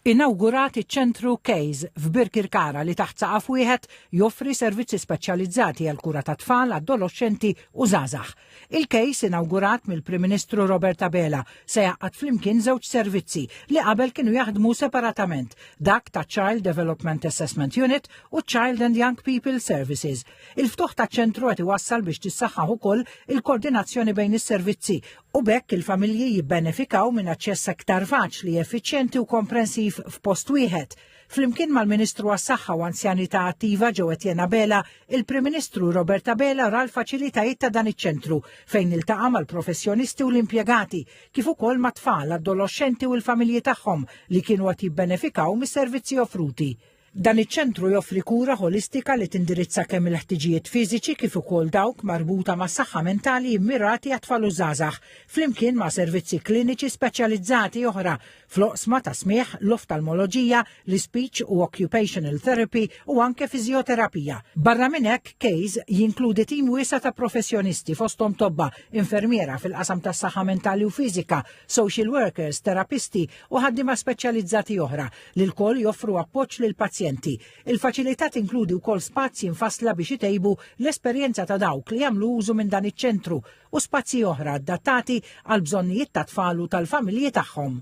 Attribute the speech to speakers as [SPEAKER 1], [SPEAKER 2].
[SPEAKER 1] Inawgurat iċ-ċentru CASE f'Birkirkara li taħt saqaf wieħed joffri servizzi speċjalizzati għal kura ta' tfal, adoloxxenti u żgħażagħ. Il-CASE inawgurat mill-Prim Ministru Robert Abela se jgħaqqad flimkien żewġ servizzi li qabel kienu jaħdmu separatament, dak ta' Child Development Assessment Unit u Child and Young People Services. Il-ftuħ taċ-ċentru qed iwassal biex tissaħħaħ ukoll il-koordinazzjoni bejn is-servizzi u b'hekk il-familji jibbenefikaw minn aċċess aktar faċli, effiċjenti u komprensiv f'post wieħed. Flimkien mal-Ministru għas-Saħħa u Anzjanità Attiva Jo Etienne Abela, il-Prim Ministru Robert Abela ra l-faċilitajiet ta' dan iċ-ċentru fejn iltaqa' mal-professjonisti u l-impjegati, kif ukoll mat-tfal, adoloxxenti u l-familji tagħhom li kienu qed jibbenefikaw mis-servizzi offruti. Dan iċ-ċentru joffri kura ħolistika li tindirizza kemm il-ħtiġijiet fiżiċi kif ukoll dawk marbuta mas-saħħa mentali mmirati għat-tfal u żgħażagħ, flimkien ma' servizzi kliniċi speċjalizzati oħra fl-oqsma ta' smigħ, l-oftalmoloġija, l-ispeech u occupational therapy u anke fiżjoterapija. Barra minn hekk, CASE jinkludi tim wiesa' ta' professjonisti fosthom tobba, infermiera fil-qasam tas-saħħa mentali u fiżika, social workers, terapisti u ħaddiema speċjalizzati oħra li lkoll joffru appoġġ lill-pazjenti. Il-faċilità tinkludi wkoll spazji mfassla biex itejbu l-esperjenza ta' dawk li jagħmlu użu minn dan iċ-ċentru u spazji oħra adattati għall-bżonnijiet tat-tfal u tal-familji tagħhom.